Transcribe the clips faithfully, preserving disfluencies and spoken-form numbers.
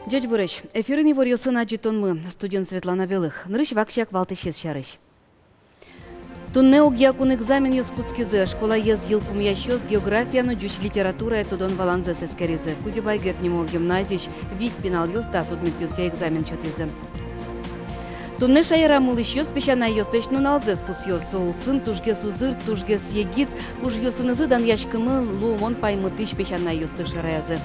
Ӟечбуресь! Эфирын иворъёсын адӟытонмы, студиын Светлана Белых. Нырысь вакчияк валтӥсез сярысь. Туннэ огъя кун экзаменъёс кутскизы. Школаез йылпумъясьёс география но ӟуч литературая тодон-валанзэс эскеризы. Кузебай Герд нимо гимназиысь вить пиналъёс та тодметъёсъя экзамен сётӥзы. Туннэ шаерамы улӥсьёс песянайёслэсь нуналзэс пусъё. Со улсын тужгес узыр, тужгес егит ужъёсынызы данъяськымы луымон паймытӥсь песянайёсты шараязы.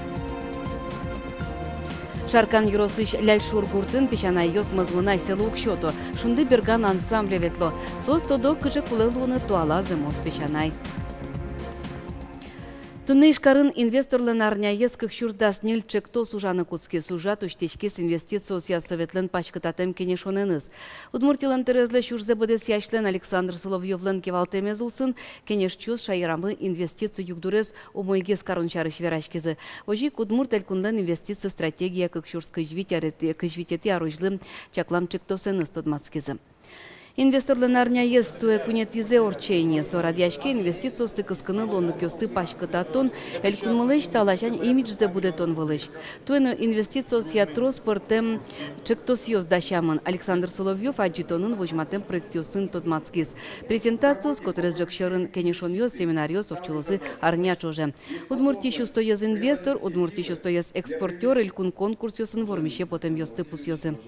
Шаркан ёросысь Ляльшур гуртын песянайёс мӧзмыны асьсэлы уг сёто. «Шунды берган» ансамбле ветло. Соос тодо, кыӵе кулэ луыны туала зэмос песянай. Туннэ Ижкарын инвесторлэн арняез кык сюрс дас ньыль ӵектос ужаны кутскиз. Ужрад усьтӥськиз инвестициосъя советлэн паськытатэм кенешонэныз. Удмуртилэн тӧроезлэсь ужзэ быдэсъясьлэн Александр Соловьёвлэн кивалтэмез улсын кенешчиос шаерамы инвестици югдурез умойгес карон сярысь вераськизы. Озьы ик Удмурт Элькунлэн инвестици стратегия кык сюрс кызь вить арет-, кызь витетӥ арозьлы чаклам ӵектосэныз тодматскизы. Инвесторлэн арняез туэ куинетӥзэ ортче ини. Со радъяське инвестициосты кыскыны луонлыкъёсты паськытатон, элькунмылэсь та ласянь имиджзэ будэтон вылысь. Туэ но инвестициосъя трос пӧртэм ӵектосъёс дасямын. Александр Соловьёв адӟытонын возьматэм проектъёсын тодматскиз. Презентациос, котырес ӝӧк сьӧрын кенешонъёс, семинаръёс ортчылозы арня ӵоже. Удмуртиысь устоез инвестор, Удмуртиысь устоез экспортёр элькун конкурсъёсын вормисе потэмъёсты пусъёзы.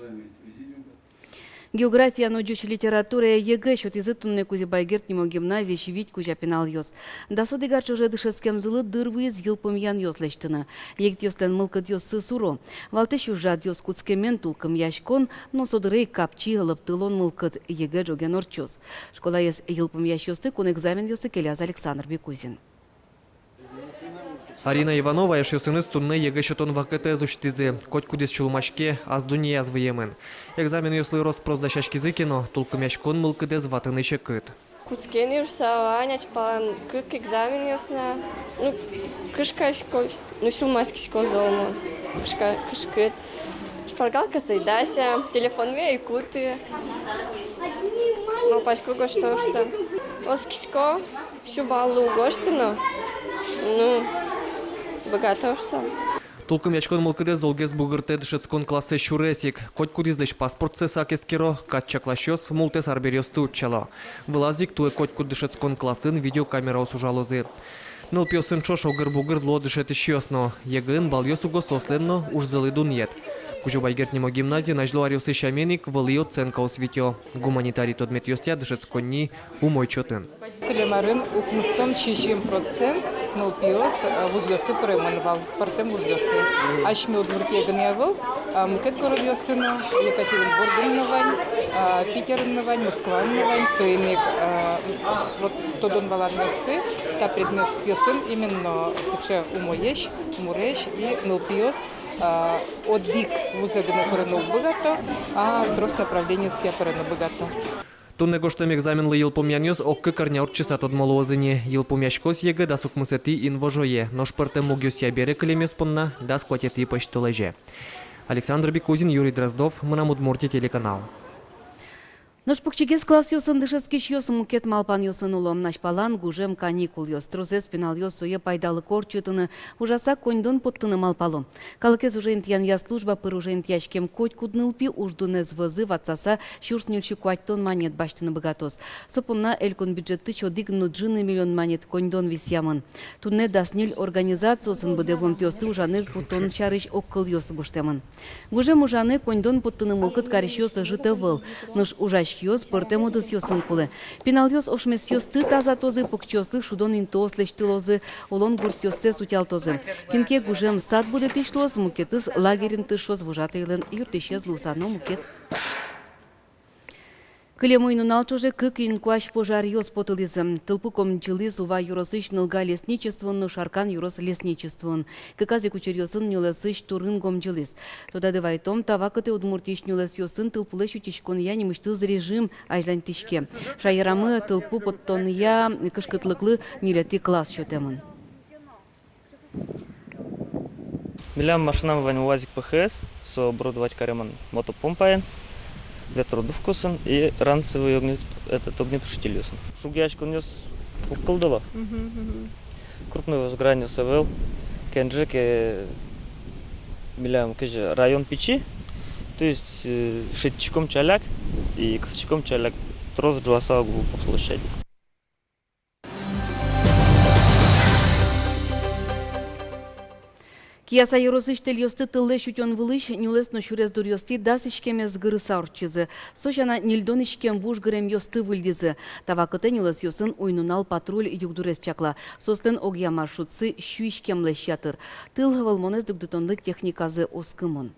География но ӟуч литературая ЕГЭ сётӥзы туннэ Кузебай Герд нимо гимназиысь вить кузя пиналъёс. Дас одӥг ар ӵоже дышетскемзылы дыр вуиз йылпумъянъёс лэсьтыны. Егитъёслэн мылкыдъёссы суро. Валтӥсь ужрадъёс кутскемен тулкымъяськон, но со дыре ик капчи лыптылон мылкыд ЕГЭ ӝоген ортчоз. Школаез йылпумъясьёсты кун экзаменъёсы келяз Александр Бекузин. Арина Иванова эшъёсыныз туннэ ЕГЭ сётон вакытэз усьтӥзы. Котькудӥз сюлмаське, ас дуннеяз выемын. Экзаменъёслы рос-прос дасяськизы ке но, тулкымъяськон мылкыдэз ватыны секыт. Кутске ни шуса вань, азьпалан кык экзаменъёс на. Ну, кышкасько, ну, сюлмаськисько зол мон. Кышка-, кышкыт. Шпаргалкаез ӧй дася, телефонме ӧй куты. Малпасько, гожто шуса. Оскисько, сю баллы уг гожты но, ну, быгато шуса. Тулкымъяськон мылкыдэз золгес бугыртэ дышетскон классэ сюрес ик. Котькудӥзлэсь паспортсэ сак эскеро, кат чакласьёс, мултэс арбериосты утчало. Вылаз ик туэ котькуд дышетскон классын видеокамераос ужалозы. Нылпиосын ӵош огыр-бугыр луо дышетӥсьёс но. ЕГЭ-ын балъёс уго соослэн но ужзылы дунъет. Кузебай Герд нимо гимназиын азьло аръёсы сямен ик вылӥ оценкаос витё. Гуманитарий тодметъёсъя дышетсконни умой чотын. Кылем арын укмыстон сизьым процент нылпиос, э, вузъёсы пыремын вал, пӧртэм вузъёсы. Асьме Удмуртие гинэ ӧвӧл, а мукет городъёсы но, Екатеринбургын но вань, а Питерын но вань, Москваын но вань, соин ик, а, вот, тодон-валанъёсы та предметъёсын именно сыӵе умоесь, муресь, и нылпиос, а, одӥг вузэ гинэ пырыны уг быгато, а трос направлениосъя пырыны быгато. Туннэ гожтэм экзаменлы йылпумъянъёс ог-кык арня ортчыса тодмо луозы ни. Йылпумъяськоз ЕГЭ дас укмысэтӥ инвожое, нош пӧртэм мугъёсъя бере кылемъёс понна дас куатетӥ пӧсьтолэзе. Александр Бекузин, Юрий Дроздов, «Мынам Удмуртие» телеканал. Нош покчигес классъёсын дышетскисьёс мукет малпанъёсын уло. Азьпалан гужем каникулъёс. Тросэз пиналъёс сое пайдалыко ортчытыны, ужаса коньдон поттыны малпало. Калыкез уже интыянъя служба пыр уже интыяськем котькуд нылпи уждунэз вӧзы ватсаса сюрс ньыльсю куатьтон манет басьтыны быгатоз. Со понна элькун бюджетысь одӥг но ӝыны миллион манет коньдон висъямын. Туннэ дас ньыль организациосын быдэ вуымтэосты ужаны кутон сярысь огкылъёс гожтэмын. Гужем ужаны, коньдон поттыны мылкыд карисьёс ӧжыт ӧвӧл, нош ужасьёс пӧртэм удысъёсын кулэ. Пиналъёс ошмесъёсты тазатозы, покчиослы шудон интыос лэсьтылозы, улон гуртъёссэс утялтозы. Кин ке гужем сад будэтӥсь луоз, мукетыз лагерьын тыршоз, вожатыйлэн юрттӥсез луыса но мукет. Кылем уй-нунал ӵоже кык инкуазь пожаръёс потылӥзы. Тылпу гомӟылӥз Ува ёросысь Нылга лесничествоын но Шаркан ёрос лесничествоын. Кыказ ик учыръёсын нюлэсысь турын гомӟылӥз. Тодады вайтом, та вакытэ Удмуртиысь нюлэсъёсын тылпулэсь утиськонъя нимысьтыз режим азьланьтӥське. Шаерамы тылпу поттонъя кышкытлыклы ньылетӥ класс сётэмын. Милям машинамы вань УАЗик ПХС, со оборудовать каремын мотопомпаен, ветродувкаосын и ранцевый огне-, этот, огнетушительёсын. Шугъяськонъёс уг кылдыло. Мгм, мгм. Крупный возгоранъёс ӧвӧл, кенже ке Милям кызьы район пичи, то есть, э, шедьтӥськом чаляк и кысӥськом чаляк, трос ӝуаса уг лу, по площади. Кияса ёросысь тэльёсты тыллэсь утён вылысь нюлэс но сюрес дуръёстӥ дас иськемез гырыса ортчизы. Со сяна ньыльдон иськем вуж гыремъёсты выльдӥзы. Та вакытэ нюлэсъёсын уй-нунал патруль югдурез чакла. Соослэн огъя маршрутсы сю иськемлэсь ятыр. Тыл вӧлмонэз дугдытонлы техниказы оскымон.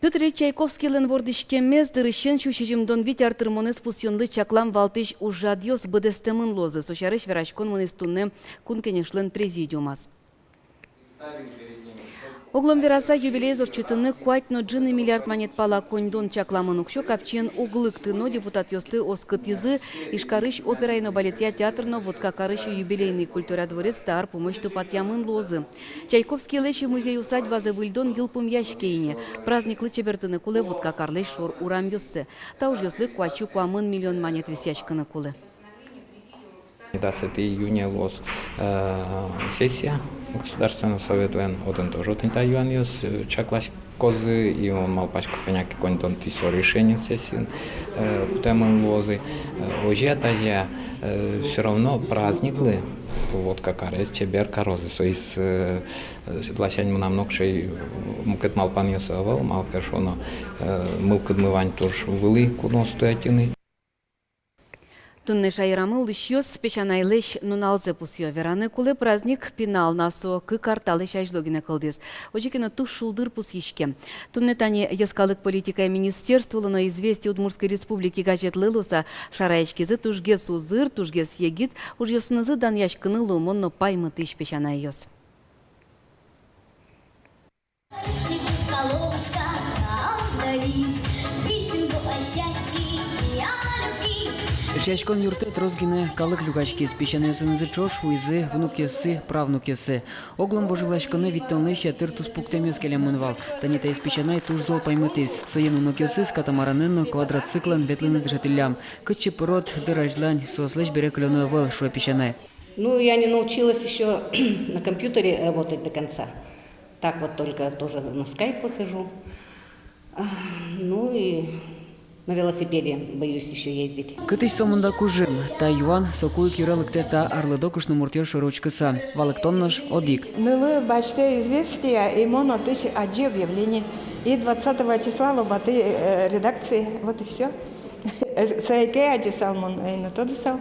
Пётр Ильич Чайковскийлэн вордӥськемез дырысен сю сизьымдон вить ар тырмонэз пусъёнлы чаклам валтӥсь ужрадъёс быдэстэмын луозы. Со сярысь вераськон мынӥз туннэ Кун Кенешлэн президиумаз. Оглом вераса, юбилеез ортчытыны куать но ӝыны миллиард манет пала коньдон чакламын. Уксё капчиен уг лыкты, но депутатъёсты оскытӥзы: Ижкарысь операя но балетъя театр но Воткакарысь юбилейный культура дворец та ар пумозь тупатъямын луозы. Чайковскийлэсь музей-усадьбазэ выльдон йылпумъяське ини. Праздниклы чебертыны кулэ Воткакарлэсь шор урамъёссэ. Та ужъёслы куать сю куамын миллион манет висъяськыны кулэ. Дасэтӥ июне луоз, э, сессия Государственный Советлэн, отын тоже тӥни та юанъёс, э, чакласькозы, и мон малпасько, кӧня ке коньдонтӥ со решение сессиын, э, кутэмын луозы. Э, озьы-а, тазьы-а, э, всё равно праздниклы Воткакарез чебер карозы. Соиз, э, э, сыӵе ласянь мынам нокыӵе мукет малпанъёсы ӧвӧл, малы ке шуоно, э, мылкыдмы вань туж вылӥ куноосты ӧтьыны. Туннэ шаерамы улӥсьёс песянайлэсь нуналзэ пусъё. Вераны кулэ, праздник пинал на, со кык ар талэсь азьло гинэ кылдӥз. Озьы ке но, туж шулдыр пусйиське. Туннэ тани йӧскалык политикая министерстволы но «Известия Удмуртской Республики» газетлы луыса шараяськизы тужгес узыр, тужгес егит, ужъёсынызы данъяськыны луымон но паймытӥсь песянайёс. Эшъяськон юртэ трос гинэ калык люкаськиз. Песянайёсынызы ӵош вуизы внукъёссы, правнукъёссы. Оглом вожвылъяськонэ витьтонлэсь ятыр туспуктэмъёс келемын вал. Тани таиз песянай туж зол паймытӥз. Соин уныкъёсыз катамаранэн но квадроциклэн ветлыны дышетӥллям. Кытчы пырод, дыр азьлань, соослэсь бере кылёно ӧвӧл, шуэ песянай. Ну, я не научилась ещё на компьютере работать до конца. Так вот только тоже на скайп выхожу. А, ну и на велосипеде боюсь ещё ездить. Кытысь сомында кужым? Та юан соку ик йыре лыктэ та арлыдо кышномуртъёс шоры учкыса. Валэктон нош одӥг. Нылы басьтэ известия, и мон отысь адӟи объявление. И двадцатого числа лобаты, э, редакции. Вот и всё. Э, сое ке адӟысал мон, э, но тодысал.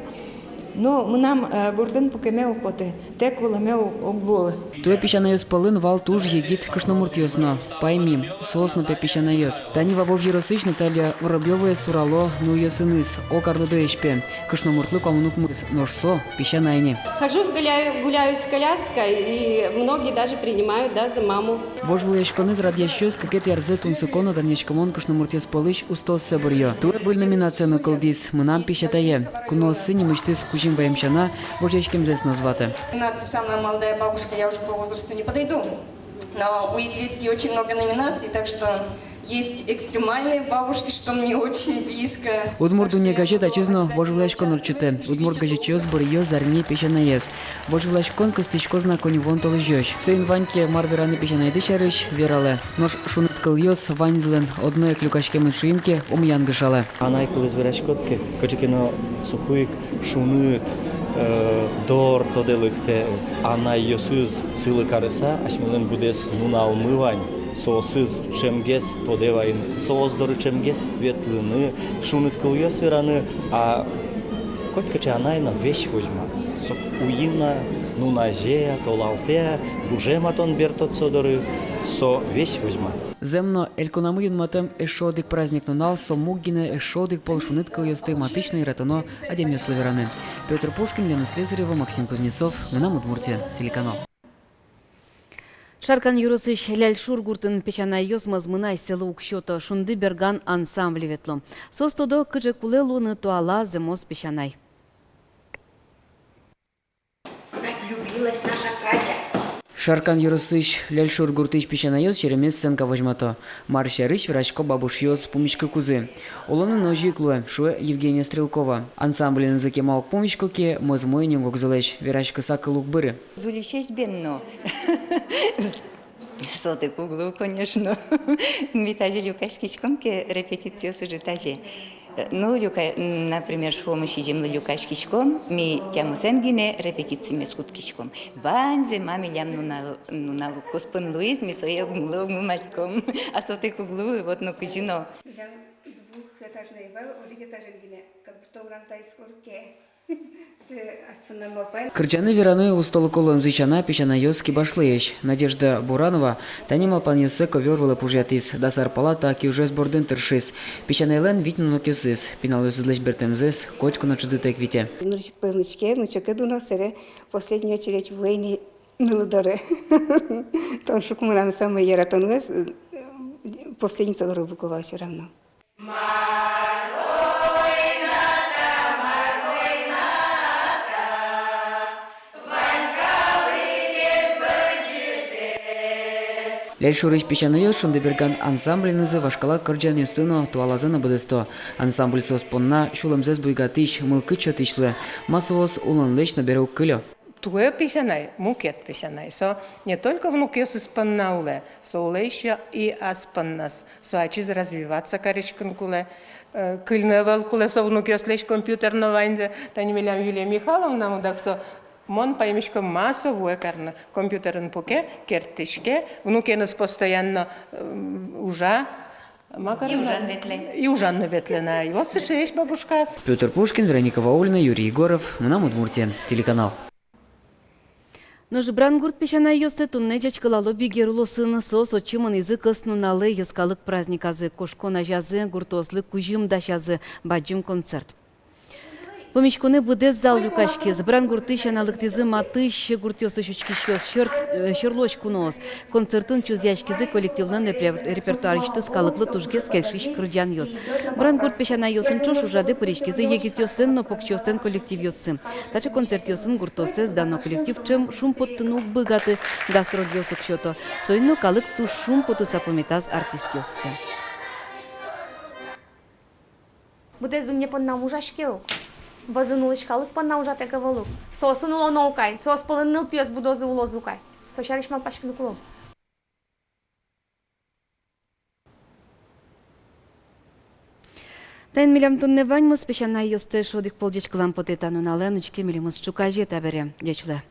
Ну, мынам, э, гуртын пукеме уг поты, тэк улэме у-, уг луы. Туэ песянайёс пӧлын вал туж егит кышномуртъёс но. Паймим, соос но, пе, песянайёс. Тани Вавож ёросысь Наталья Воробьёваез сурало нылъёсыныз, ог арлыдоесь, пе. Кышномуртлы куамын укмыс, нош со песянай ни. Хожу, гуляю, гуляю с коляской, и многие даже принимают, да, за маму. Вожвылъяськонэз радъясьёс кыкетӥ арзэ тунсыко но данъяськымон кышномуртъёс пӧлысь устооссэ быръё. Туэ выль номинация но кылдӥз: «Мынам песятае». Кунооссы нимысьтыз кузьым ваем сяна, вожъяськемзэс но ӧз ваты. Номинацию «Самая молодая бабушка» я уже по возрасту не подойду. Но у «Известий» очень много номинаций, так что есть экстремальные бабушки, что мне очень близко. «Удмурт дунне» газет ачиз но вожвылъяськон ортчытэ. Удмурт газетчиос быръё зарни песянаез. Вожвылъяськон кыстӥськоз на коньывуон толэзёзь. Соин вань ке мар вераны песянайды сярысь, вералэ. Нош шуныт кылъёс ваньзылэн одно ик люкаськемын шуим ке, ум янгышалэ. Анай кылэз вераськод ке, кыӵе ке но соку ик шуныт, э, дор тодэ лыктэ. Анайёсыз сӥлы карыса, асьмелэн быдэс нуналмы вань. Соосыз ӵемгес тодэ вайыны, соос доры ӵемгес ветлыны, шуныт кылъёс вераны, а котькыӵе анай но весь возьма. Со уйин-а, нуназе-а, толалтэ-а, гужем-а тон бертод со доры, со весь возьма. Зэм но, элькунамы юнматэм эшшо одӥг праздник нунал, со муг гинэ эшшо одӥг пол шуныт кылъёсты матысь но яратоно адямиослы вераны. Пётр Пушкин, Лена Слесарева, Максим Кузнецов, «Мынам Удмуртие» телеканал. Шаркан ёросысь Ляльшур гуртын песянайёс мӧзмыны асьсэлы уг сёто, «Шунды берган» ансамбле ветло. Соос тодо, кыӵе кулэ луыны туала зэмос песянай. Знать, влюбилась наша Катя. Шаркан ёросысь Ляльшур гуртысь песянайёс сереме сценка возьмато. Мар сярысь, верасько бабушъёс пумиськыкузы. Улонын но озьы ик луэ, шуэ Евгения Стрелкова. Ансамбльынызы кема уг пумисько ке, мӧзмо ини ог-огзылэсь, вераськыса кыл уг быры. Зульысесь бен но. Сотэк уг луы, конечно. Ми тазьы люкаськиськом ке, репетициос уже тазьы. Ну, люка-, например, шуом, сизьымлы люкаськиськом, ми тямысэн гинэ репетицимес кутскиськом. Ваньзэ, ма милям нунал, нунал куспын луиз, ми сое огмылы-огмы матьком. А сотэк уг луы, вот, ну, кызьы но. Милям двухэтажный вал, одӥг этажен гинэ, как будто урам таиз курке. Кырӟаны-вераны устолыко луэмзы сяна, песянайёс кибашлэсь. Надежда Буранова тани малпанъёссэ ковёр вылэ пужъятӥз, дас ар пала та киужез бордын тыршиз. Песянайлэн вить нунокъёсыз, пиналъёсызлэсь бертэмзэс котьку но ӵыдытэк витё. Нырысь пӧлнычке, внучокед уно, сэре последний очередь вуэ ни нылы доры. Тон шук мынам самой яратонэз, э, последний доры буковал всё равно. Ляльшорысь песянайёс «Шундыберган» ансамбленызы вашкала кырӟанъёсты но, туалазэ но быдэсто. Ансамбль соос понна сюлэмзэс буйгатӥсь, мылкыд сётӥсь луэ. Ма соос улонлэсь но бере уг кылё. Туэ песянай, мукет песянай. Со не только внукъёсыз понна улэ, со улэ ещё и ас понназ. Со ачиз развиваться кариськыны кулэ, э, кыльыны ӧвӧл кулэ со внукъёслэсь компьютер но ваньзэ. Тани милям Юлия Михайловнамы дак со, мон паймисько, ма со вуэ карны. Компьютерын пуке, керттӥське, внукеныз постоянно, м, ужа. Ма карыны? И ужан ветлэ. И ужан но ветлэ на. И вот сыӵеесь бабушкаос. Пётр Пушкин, Вероника Ваулина, Юрий Егоров, «Мынам Удмуртие» телеканал. Нош Брангурт песянайёсты туннэ ӟечкылало Бигер улосын. Соос отчы мынӥзы кӧснуналэ, йӧскалык праздниказы. Кошкон азязы гуртоослы кузьым дасязы — бадӟым концерт. Вуэмъяськонэ быдэс зал люкаськиз. Брангуртысь сяна лыктӥзы матысь гуртъёсысь учкисьёс, сьӧр-, э, сьӧрлось куноос. Концертын чузъяськизы коллективлэн репер-, репертуарысьтыз калыклы тужгес кельшись кырӟанъёс. Брангурт песянайёсын ӵош ужрадэ пыриськизы егитъёслэн но покчиослэн коллективъёссы. Таӵе концертъёсын гуртоосыз дано коллектив ӵем шумпоттыны уг быгаты, гастрольёс уг сёто. Соин но калык туж шумпотыса пумитаз артистъёсты. Быдэс дунне понна ужаське ук. Вӧзын улӥсь калык понна ужатэк ӧвӧл ук. Соосын улоно ук ай, соос пӧлын нылпиос будозы, улозы ук ай. Со сярысь малпаськыны кулэ. Таин милям туннэ ваньмыз. Песянайёсты эшшо одӥг пол ӟечкылам потэ та нуналэн. Учке милемыз ӵуказе табере. Ӟеч луэ.